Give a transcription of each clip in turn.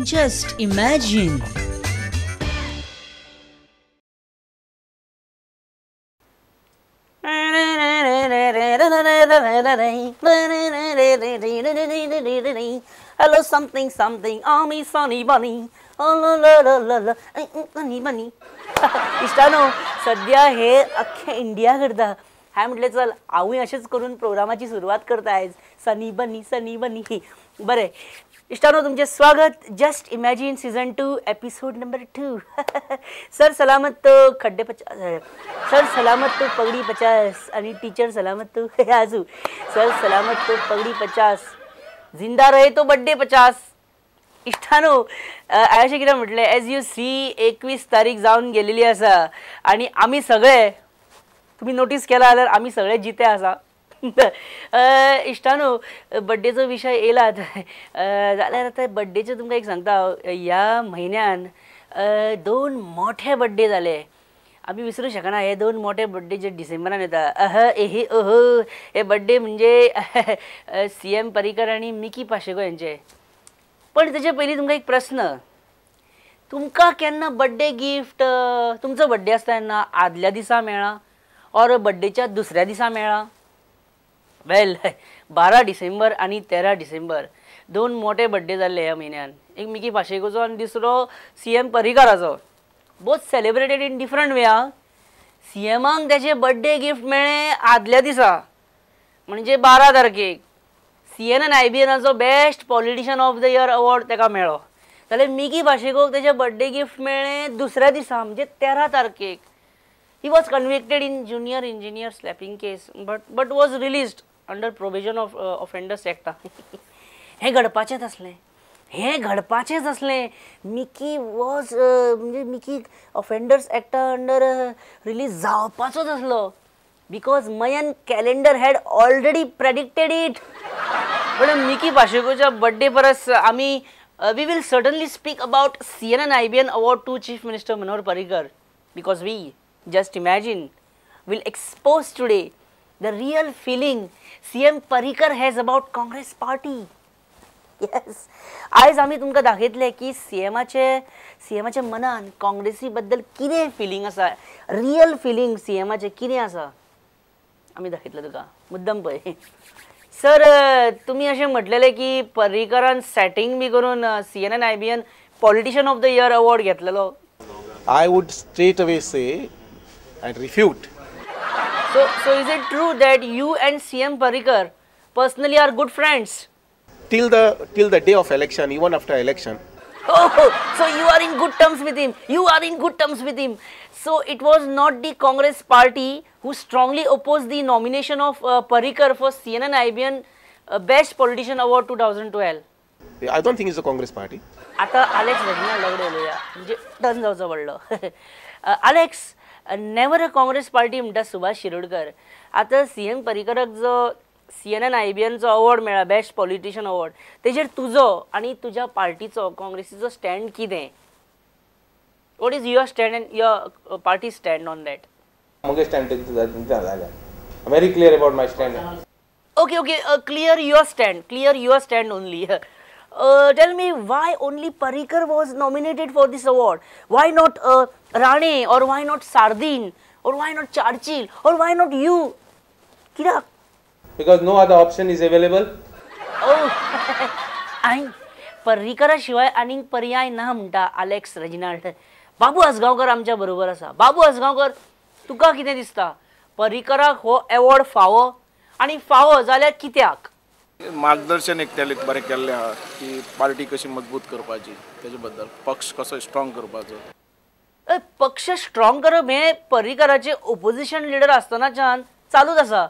Just imagine. Hello something something army sunny bunny oh la la la la sunny bunny. इश्टानो सध्या हे अख्ख्या India करता. हांवें म्हटलें चल हांवूय अशेंच करून प्रोग्रामाची सुरवात करता आयज. सनी बनी सनी बनी. बरें इश्टानो, तुमचें स्वागत just imagine season 2 episode number 2. Sir सलामत तो खड्डे 50, सर सलामत तो पगडी 50 आणि टीचर सलामत तो आजू सर सलामत तो पगडी 50, जिंदा रहे तो बड्डे 50. इश्टानो अशें कितें म्हटलें, एज you see 21 तारीख जावन गेलेली आसा आनी आमी सगळे, तुमी नोटीस केला जाल्यार आमी सगळे जिते आसा. इश्टानो बड्डेचो विशय येयलात जाल्यार आतां बड्डेचो तुमकां एक सांगता हांव, ह्या म्हयन्यान 2 मोठे बड्डे जाले. आमी विसरूं शकना हे 2 मोठे बड्डे जे डिसेंबरान येता. अह एहे ओहो हे बड्डे म्हणजे CM Parrikar आनी मिकी पाशेको हेंचे. पण तेजे पयलीं तुमकां एक प्रस्न, तुमकां केन्ना बड्डे गिफ्ट, तुमचो बड्डे आसता तेन्ना आदल्या दिसा मेळ्ळा ऑर बड्डेच्या दुसऱ्या दिसा मेळ्ळा? वेल 12 डिसेंबर आनी 13 डिसेंबर 2 मोठे बड्डे जाल्ले ह्या म्हयन्यान. एक मिकी पाशेकोचो आनी दुसरो CM पर्रीकाराचो. Both celebrated in different way. आं, CMांक तेजे बड्डे गिफ्ट मेळ्ळें आदल्या दिसा म्हणजे 12 तारखेक. CNN IBNाचो best politician of the year award तेका मेळ्ळो. जाल्यार मिकी पाशेकोक तेजें बड्डे गिफ्ट मेळ्ळें दुसऱ्या दिसा म्हणजे 13 तारखेक. He was convicted in junior engineer slapping case but was released under provision of offenders act. हें घडपाचेंच आसलें, हें घडपाचेंच आसलें. मिकी वॉज म्हणजे मिकी ऑफेंडर्स एक्टा अंडर रिलीज जावपाचोच आसलो because Mayan calendar had already predicted it. पण मिकी पाशेकोच्या बड्डे परस आमी we will certainly speak about CNN IBN award to chief minister Manohar Parrikar because we just imagine will expose today the real feeling CM Parrikar has about Congress party. Yes, आयज आमी तुमकां दाखयतले की CMाच्या मनान काँग्रेसी बद्दल कितें फिलिंग आसा, रियल फिलिंग CMाचें कितें आसा आमी दाखयतले तुका. मुद्दम पळय सर, तुमी अशें म्हटलेलें की पर्रीकरान सेटिंग बी करून CNN IBN politician of the year award घेतलेलो. I would straight away say and refute. So is it true that you and CM Parrikar personally are good friends? Till the day of election, even after election. Oh, so you are in good terms with him. You are in good terms with him. So it was not the Congress party who strongly opposed the nomination of Parrikar for CNN IBN Best Politician Award 2012. I don't think it's the Congress party. आता Alex Reginald लगडे उलोवया म्हणजे turn जावचो पडलो. Alex, never a Congress party म्हणटा सुभाष शिरोडकर. आतां CM पर्रीकराक जो CNN IBNचो award मेळ्ळा best politician award, तेजेर तुजो आनी तुज्या पार्टीचो काँग्रेसीचो स्टँड कितें? What is your stand and your party stand on that? म्हगे स्टँड जाल्या, I am very clear about my stand. Okay okay, clear your stand, clear your stand only. Tell me why only Parrikar was nominated for this award? Why not Rane, or why not Sardin, or why not Churchill, or why not you? कित्याक? Because no other option is available. Oh, आनी पर्रीकरा शिवाय आनीक पर्याय ना म्हणटा Alex Reginald. बाबू आजगांवकर आमच्या बरोबर आसा. बाबू आजगांवकर, तुका कितें दिसता पर्रीकराक हो एवॉर्ड फावो आनी फावो जाल्यार कित्याक? मार्गदर्शन एक त्याले बरें केल्लें आहा की पार्टी कशी मजबूत करपाची, तेजे बद्दल पक्ष कसो स्ट्रॉंग करपाचो. पक्ष स्ट्रॉंग करप हें पर्रीकराचें ओपोजिशन लिडर आसतनाच्यान चालूच आसा.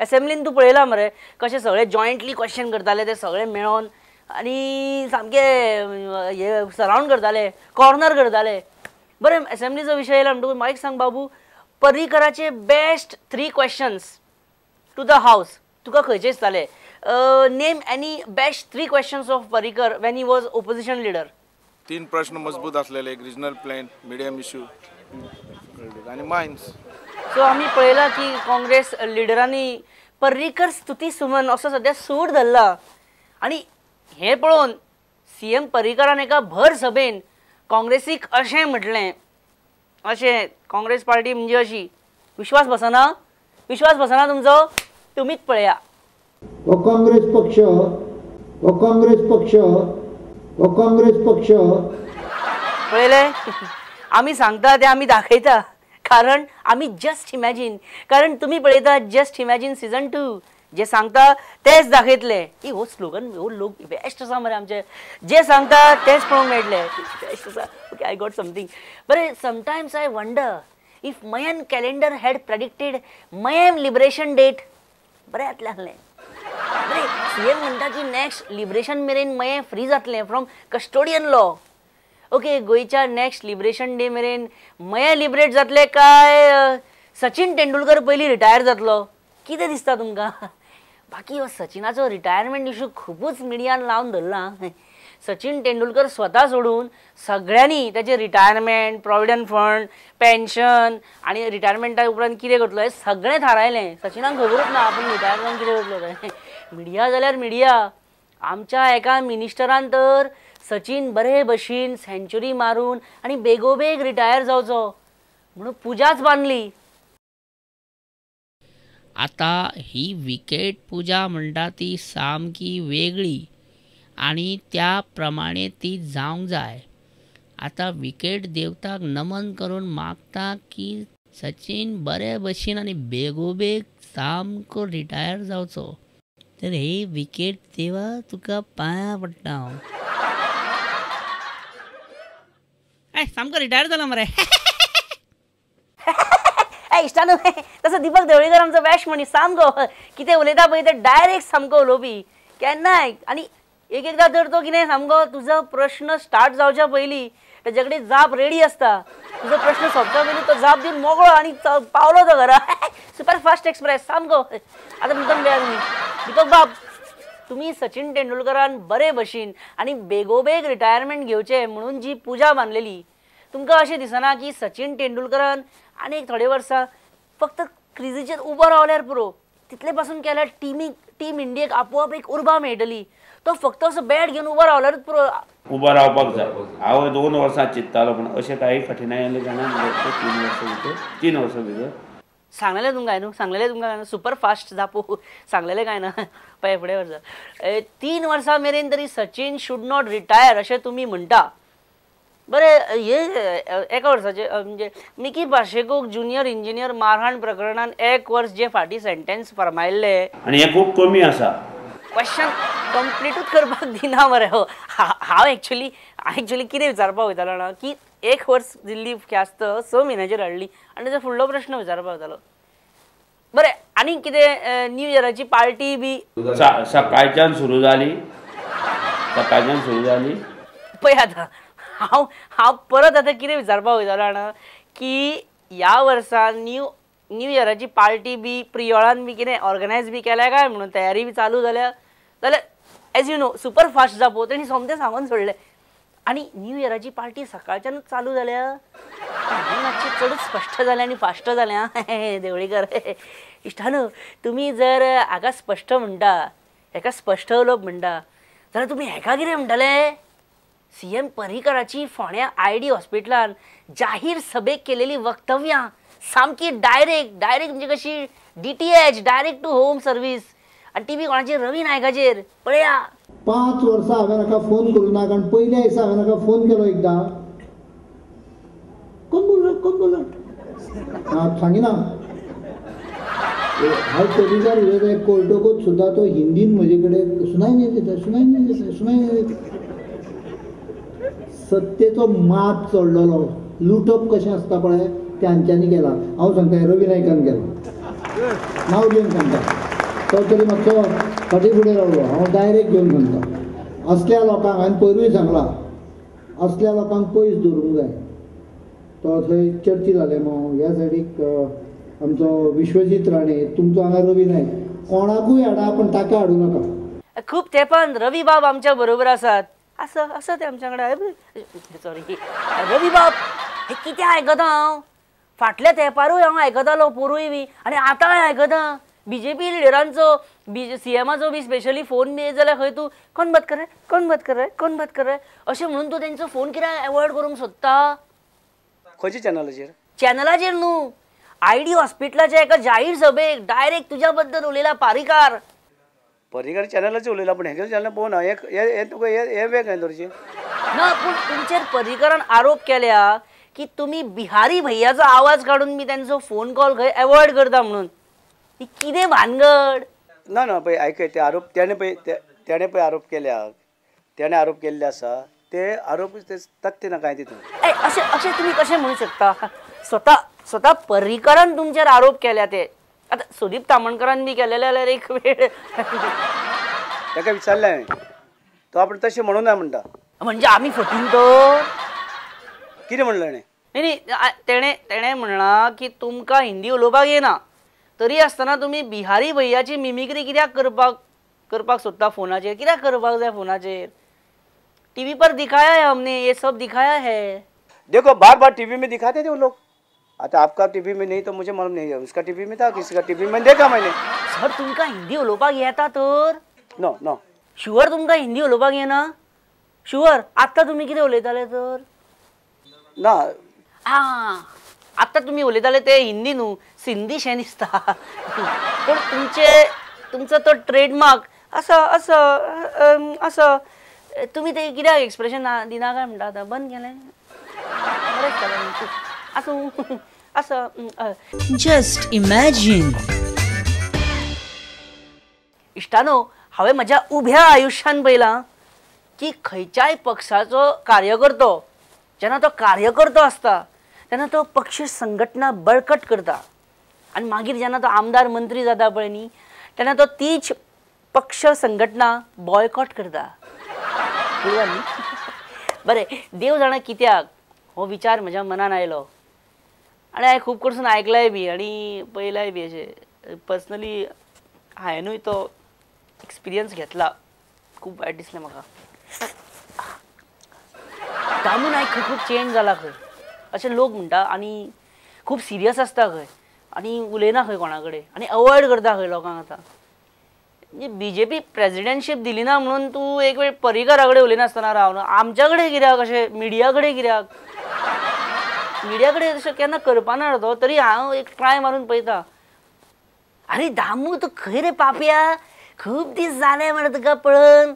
एसेंब्लीन तूं पळयलां मरे कशें सगळे जॉयंटली क्वेश्चन करताले, ते सगळे मेळोन आनी सामके हे सरावंड करताले, कॉर्नर करताले. बरें, एसेंब्लीचो विशय येयला म्हणटकूच म्हाका एक सांग बाबू, पर्रीकराचे best 3 questions to the house तुका खंयचे दिसताले? Name any best 3 questions of Parrikar when he was opposition leader. 3 प्रश्न मजबूत असलेले, एक रिजनल प्लॅन, मिडियम इश्यू आनी मायन्स. सो आमी पळयलां की काँग्रेस लिडरांनी पर्रीकर स्तुती सुमन असो सद्या सूर धरला आनी हें पळोवन सीएम पर्रीकरान एका भर सभेन काँग्रेसीक अशें म्हटलें, अशें काँग्रेस पार्टी म्हणजे अशी विश्वास बसना, विश्वास बसना तुमचो, तुमीच पळया। हो काँग्रेस पक्ष, हो काँग्रेस पक्ष, हो काँग्रेस पक्ष पळयलें, आमी सांगता ते आमी दाखयता, कारण आमी जस्ट इमॅजीन, कारण तुमी पळयता जस्ट इमॅजीन सीजन 2 जे सांगता तेच दाखयतले। हो स्लोगन हो लोक बेस्ट आसा मरे आमचे, जे सांगता तेच पळोवंक मेळटले, बेस्ट आसा। Okay, I got something. बरें, sometimes I wonder if Mayan calendar had predicted Mayem liberation date. बरें जातलें आसलें। बरें, सीएम म्हणटा की नेक्स्ट लिबरेशन मेरेन मयें फ्री जातलें फ्रॉम कस्टोडियन लॉ। ओके, गोंयच्या नेक्स्ट लिबरेशन डे मेरेन मयें लिबरेट जातलें काय सचिन तेंडुलकर पयलीं रिटायर जातलो, कितें दिसता तुमकां? बाकी हो सचिनाचो रिटायरमेंट इशू खुबूच मिडियान लावन धरला। सचिन तेंडुलकर स्वता सोडून सगळ्यांनी ताचे रिटायरमेंट, प्रॉविडंट फंड, पेन्शन आनी रिटायरमेंटा उपरांत कितें करतलो हें सगळें थारायलें। सचिनाक खबरूच ना आपूण रिटायर जावन कितें करतलो तें। मिडिया जाल्यार मिडिया, आमच्या एका मिनिस्टरान तर सचिन बरे भशेन सेंच्युरी मारून आनी बेगोबेग रिटायर जावचो म्हणून पुजाच बांदली। आतां ही विकेट पुजा म्हणटा ती सामकी वेगळी आनी त्या प्रमाणे ती जावंक जाय। आतां विकेट देवताक नमन करून मागता की सचिन बरे भशेन आनी बेगोबेग सामको रिटायर जावचो, तर हे विकेट देवा तुका पांयां पडटा हांव। ए सामको रिटायर जाला मरे। इश्टानू, तसो दीपक देवळीकर आमचो बेस्ट मनीस, सामको कितें उलयता पळय तें डायरेक्ट सामको उलोवपी केन्नाय। आनी एक एकदां तर तो कितें सामको तुजो प्रश्न स्टार्ट जावच्या पयलीं तेजे कडेन जाप रेडी आसता, तुजो प्रश्न सोंपच्या पयलीं तो जाप दिवन मोगळो आनी पावलो तो घरा। सुपर फास्ट एक्सप्रेस सामको। आतां मुद्दम बेजार न्ही दीपक बाब, तुमी सचिन तेंडुलकरान बरे भशेन आनी बेगोबेग रिटायरमेंट घेवचें म्हणून जी पुजा बांदलेली, तुमकां अशें दिसना की सचिन तेंडुलकरान आनी एक थोडे वर्सां फक्त क्रिजीचेर उबो रावल्यार पुरो, तितले पासून केल्यार टीम इंडियेक आपोआप एक उर्बा मेळटली। तो फक्त असो बॅट घेवन उबो रावल्यारूच पुरो, उबो रावपाक जाय। हांव 2 वर्सां चिंत्तालो, पूण अशें कांय कठिनाई आयले जाणां 3 वर्सां भितर, 3 वर्सां भितर सांगलेलें तुमकां न्हू, सांगलेलें तुमकां न्हू, सुपर फास्ट जापो सांगलेलें काय ना। पळय फुडें वर्सा 3 वर्सां मेरेन तरी सचिन should not retire अशें तुमी म्हणटा। बरें, हे एका वर्साचे म्हणजे मिकी पाशेकोक ज्युनियर इंजिनियर मारहाण प्रकरणान 1 वर्स जे फाटीं सेंटेन्स फर्मायल्लें आनी हें खूब कमी आसा, क्वेश्चन कंप्लिटूच करपाक दिना मरे। हो हांव एक्चुअली कितें विचारपाक वयतालो ना की 1 वर्स दिल्ली ख्यास्त 6 म्हयन्याचेर हाडली आनी तेजो फुडलो प्रश्न विचारपाक वयतालो। बरें, आनी कितें न्यू इयराची पार्टी बी सकाळच्यान सुरू जाली, सकाळच्यान सुरू जाली। पळय आतां हांव हांव परत आतां कितें विचारपाक वयतालो जाणा की ह्या वर्सा न्यू इयराची पार्टी बी प्रियोळान बी कितें ऑर्गनायज बी केल्या काय म्हणून तयारी बी चालू जाल्या जाल्यार as you know super fast जापो तेणी सोमतें सांगून सोडलें। आनी न्यू इयराची पार्टी सकाळच्यानूच चालू जाल्या मातशें चडूच स्पश्ट जालें आनी फास्ट जालें आं देवळीकर। इश्टानो, तुमी जर हाका स्पश्ट म्हणटा, हेका स्पश्ट उलोवप म्हणटा जाल्यार तुमी हेका कितें म्हणटले? सीएम पर्रीकराची फोंड्या आयडी हॉस्पिटलान जाहीर सभेक केलेली वक्तव्यां सामकी डायरेक्ट डायरेक्ट म्हणजे कशी DTH direct to home service आनी ती बी कोणाचेर, रवी नायकाचेर। पळया, 5 वर्सां हांवें हाका फोन करूं ना, कारण पयल्या दिसा हांवें हाका फोन केलो एकदां, कोण बोल कोण बोल हां सांगिना, हांव पर्रीकार उलयता कोर्टकूच सुद्दां तो हिंदीन म्हजे कडेन सुनाय नाही देता, सुनाय नाही देता, सुनाय नाही देता। सत्तेचो मात चडलेलो, लुटप कशें आसता पळय तांच्यांनी केला। हांव सांगता रवी नायकान केला, नांव घेवन सांगता, तो तरी मातसो फाटीं फुडें रावलो, हांव डायरेक्ट घेवन सांगता। असल्या लोकांक हांवें पयरूय सांगलां, असल्या लोकांक पयस दवरूंक जाय। तो थंय चर्चिल आलेमांव, ह्या सायडीक आमचो विश्वजीत राणे, तुमचो हांगा रवी नायक, कोणाकूय हाडा पूण ताका हाडूं नाका। खूब तेंपान रवी बाब आमच्या बरोबर आसात, आसा आसा ते आमच्या वांगडा। सॉरी रवी बाब, हे कितें आयकता हांव, फाटल्या तेंपारूय हांव आयकतालो, पोरूय बी, आनी आतांय आयकता। बीजेपी लिडरांचो सीएमाचो बी स्पेशली फोन बी येत जाल्यार खंय तूं कोण बात कर रहा है, कोण बात कर रहा है, कोण बात कर रहा है अशें म्हणून तूं तेंचो फोन कित्याक एवॉयड करूंक सोदता? खंयच्या चॅनलाचेर? चॅनलाचेर न्हू, आयडी हॉस्पिटलाच्या एका जाहीर सभेक डायरेक्ट तुज्या बद्दल उलयला पारीकार. पर्रीकार चॅनलाचेर उलयला, पूण हेगेले चॅनल पळोवना. हे तुका हे वेगळें दवरचें ना. पूण तुमचेर पर्रीकारान आरोप केल्या की तुमी बिहारी भैयाचो आवाज काडून मी त्यांचो फोन कॉल खंय एवॉयड करता म्हणून. ती कितें भानगड? ना ना पळय आयकय, ते आरोप तेणें पळय तेणें पळय आरोप केल्या, तेणें आरोप केल्ले आसा, ते आरोप ते तथ्य ना कांय तितून. अशें अशें तुमी कशें म्हणू शकता? स्वता स्वता पर्रीकारान तुमचेर आरोप केल्या ते. आतां सुदीप तामणकरान बी केलेले जाल्यार एक वेळ ताका विचारलें हांवें, तो आपण तशें म्हणूं ना म्हणटा. म्हणजे आमी फटींग तर? कितें म्हणलें ताणें? न्ही न्ही, तेणें तेणें म्हणलां की तुमकां हिंदी उलोवपाक येना तरी आसतना तुमी बिहारी भैयाची मिमिक्री कित्याक करपाक करपाक सोदता फोनाचेर? कित्याक करपाक जाय फोनाचेर? टीवी पर दिखाया है हमने, ये सब दिखाया है. देखो बार बार टीवी में दिखाते थे वो लोग. आता आपका टीवी में नहीं तो मुझे मालूम नहीं है, उसका टीवी में था, किसी का टीवी में देखा मैंने. सर तुमकां हिंदी उलोवपाक येता तर? No no. शुअर तुमकां हिंदी उलोवपाक येना? शुअर? आत्तां तुमी कितें उलयताले तर? ना. आं, आत्तां तुमी उलयताले ते हिंदी न्हू, सिंधी शें दिसता. पूण तुमचे तुमचो तो ट्रेडमार्क असो असो असो तुमी ते कित्याक एक्सप्रेशन दिना काय म्हणटा? आतां बंद केलें बरें दिसता. आसूं असो. Just imagine. इश्टानो, हांवें म्हज्या उभ्या आयुश्यान पळयलां की खंयच्याय पक्षाचो कार्यकर्तो जेन्ना तो कार्यकर्तो आसता तेन्ना तो पक्ष संघटना बळकट करता आनी मागीर जेन्ना तो आमदार मंत्री जाता पळय न्ही तेन्ना तो तीच पक्ष संघटना बॉयकॉट करता. बरें, देव जाणा कित्याक हो विचार म्हज्या मनान आयलो आनी हांवें खूब कडसून आयकलाय बी आनी पळयलाय बी. अशें पर्सनली हांवेनूय तो एक्सपिरियन्स घेतला. खूब वायट दिसलें म्हाका. दामू नायक खंय खूब चेंज जाला खंय अशें लोक म्हणटा आनी खूब सिरियस आसता खंय आनी उलयना खंय कोणा कडेन आनी अवॉयड करता खंय लोकांक. आतां म्हणजे बीजेपी प्रेजिडेंटशीप दिली ना म्हणून तूं एक वेळ पर्रीकारा कडेन उलयनासतना राव, आमच्या कडेन कित्याक अशें मिडिया कडेन कित्याक? मिडिया कडेन तशें केन्ना करपाना तो, तरी हांव एक ट्राय मारून पळयता. आरे दामू तूं खंय रे पापया, खूब दीस जाले मरे तुका पळोवन.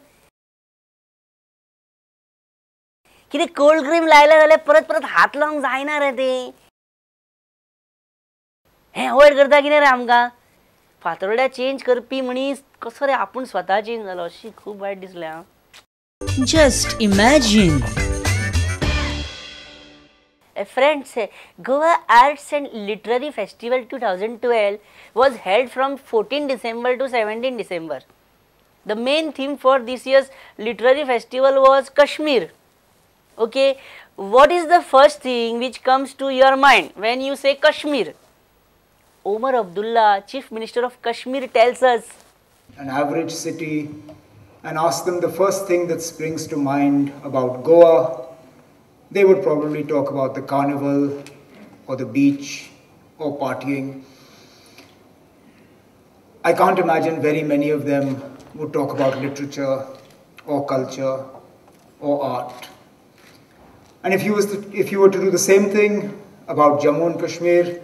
कितें कोल्ड क्रीम लायलें जाल्यार परत परत हात लावंक जायना रे तें. हें अवॉयड करता कितें रे आमकां? फातोड्ड्या चेंज करपी मनीस कसो रे आपूण स्वता चेंज जालो? अशी खूब वायट दिसलें. हांव just imagine. Friends, Goa Arts and Literary Festival 2012 was held from 14 December to 17 December. The main theme for this year's literary festival was Kashmir. Okay, what is the first thing which comes to your mind when you say Kashmir? Omar Abdullah, Chief Minister of Kashmir, tells us. An average city, and ask them the first thing that springs to mind about Goa, they would probably talk about the carnival or the beach or partying. I can't imagine very many of them would talk about literature or culture or art. And if you were to do the same thing about Jammu and Kashmir,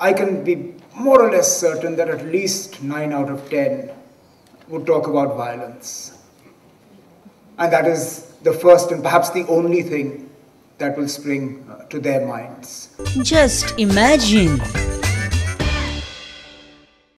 I can be more or less certain that at least 9 out of 10 would talk about violence. And that is the first and perhaps the only thing that will spring to their minds. Just imagine.